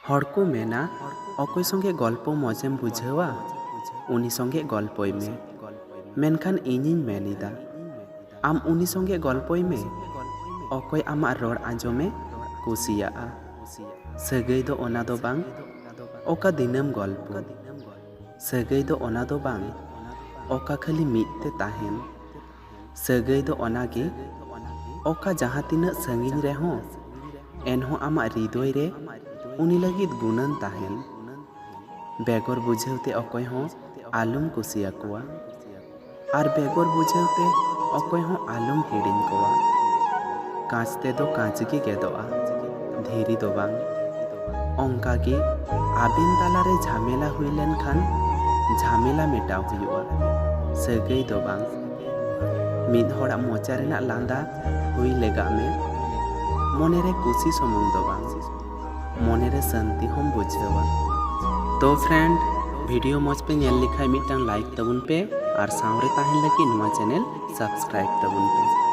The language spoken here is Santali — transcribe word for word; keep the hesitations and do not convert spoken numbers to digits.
ᱦᱚᱲ ᱠᱚ ᱢᱮᱱᱟ, ᱚᱠᱚᱭ ᱥᱚᱸᱜᱮ ᱜᱚᱞᱯᱚ ᱢᱚᱡᱮᱢ ᱵᱩᱡᱷᱟᱹᱣᱟ, ᱩᱱᱤ ᱥᱚᱸᱜᱮ ᱜᱚᱞᱯᱚᱭ ᱢᱮ᱾ ᱢᱮᱱᱠᱷᱟᱱ ᱤᱧᱤᱧ ᱢᱮᱱ ᱮᱫᱟ, ᱟᱢ ᱩᱱᱤ ᱥᱚᱸᱜᱮ ᱜᱚᱞᱯᱚᱭ ᱢᱮ, ᱚᱠᱚᱭ ᱟᱢᱟᱜ ᱨᱚᱲ ᱟᱸᱡᱚᱢᱮ ᱠᱩᱥᱤᱭᱟᱜᱼᱟ᱾ ᱥᱟᱹᱜᱟᱹᱭ ᱫᱚ ᱚᱱᱟ ᱫᱚ ᱵᱟᱝ, ᱚᱠᱟ ᱫᱤᱱᱟᱹᱢ ᱜᱚᱞᱯᱚ᱾ ᱥᱟᱹᱜᱟᱹᱭ ᱫᱚ ᱚᱱᱟ ᱫᱚ ᱵᱟᱝ, ᱚᱠᱟ ᱠᱷᱟᱹᱞᱤ ᱢᱤᱫ ᱛᱮ ᱛᱟᱦᱮᱱ᱾ ᱥᱟᱹᱜᱟᱹᱭ ᱫᱚ ᱚᱱᱟ ᱜᱮ, ᱚᱠᱟ ᱡᱟᱦᱟᱸ ᱛᱤᱱᱟᱹᱜ ᱥᱟᱺᱜᱤᱧ ᱨᱮᱦᱚᱸ, ᱮᱱᱦᱚᱸ ᱟᱢᱟᱜ ᱦᱨᱤᱫᱚᱭ ᱨᱮ ᱩᱱᱤ ᱞᱟᱹᱜᱤᱫ ᱜᱩᱱᱟᱹᱱ ᱛᱟᱦᱮᱱ᱾ ᱵᱮᱜᱚᱨ ᱵᱩᱡᱷᱟᱹᱣ ᱛᱮ ᱚᱠᱚᱭ ᱦᱚᱸ ᱟᱞᱚᱢ ᱠᱩᱥᱤᱭᱟᱠᱚᱣᱟ, ᱟᱨ ᱵᱮᱜᱚᱨ ᱵᱩᱡᱷᱟᱹᱣ ᱛᱮ ᱚᱠᱚᱭ ᱦᱚᱸ ᱟᱞᱚᱢ ᱦᱤᱲᱤᱧ ᱠᱚᱣᱟ᱾ ᱠᱟᱸᱪ ᱛᱮᱫᱚ ᱠᱟᱸᱪ ᱜᱮ ᱜᱮᱫᱚᱜᱼᱟ, ᱫᱷᱤᱨᱤ ᱫᱚ ᱵᱟᱝ᱾ ᱚᱱᱠᱟ ᱜᱮ ᱟᱵᱮᱱ ᱛᱟᱞᱟᱨᱮ ᱡᱷᱟᱢᱮᱞᱟ ᱦᱩᱭ ᱞᱮᱱᱠᱷᱟᱱ ᱡᱷᱟᱢᱮᱞᱟ ᱢᱮᱴᱟᱣ ᱦᱩᱭᱩᱜᱼᱟ, ᱥᱟᱹᱜᱟᱹᱭ ᱫᱚ ᱵᱟᱝ᱾ ᱢᱤᱫ ᱦᱚᱲᱟᱜ ᱢᱚᱪᱟ ᱨᱮᱱᱟᱜ ᱞᱟᱸᱫᱟ ᱦᱩᱭ ᱞᱮᱜᱟᱜ ᱢᱮ, ᱢᱚᱱᱮᱨᱮ ᱠᱩᱥᱤ ᱥᱩᱢᱩᱝ ᱫᱚ ᱵᱟᱝ, ᱢᱚᱱᱮᱨᱮ ᱥᱟᱹᱱᱛᱤ ᱦᱚᱸᱢ ᱵᱩᱡᱷᱟᱹᱣᱟ᱾ ᱛᱚ friend, video ᱢᱚᱡᱽ ᱯᱮ ᱧᱮᱞ ᱞᱮᱠᱷᱟᱡ ᱢᱤᱫᱴᱟᱝ like ᱛᱟᱵᱚᱱ ᱯᱮ ᱟᱨ ᱥᱟᱶᱨᱮ ᱛᱟᱦᱮᱱ ᱞᱟᱹᱜᱤᱫ ᱱᱚᱣᱟ channel subscribe ᱛᱟᱵᱚᱱ ᱯᱮ᱾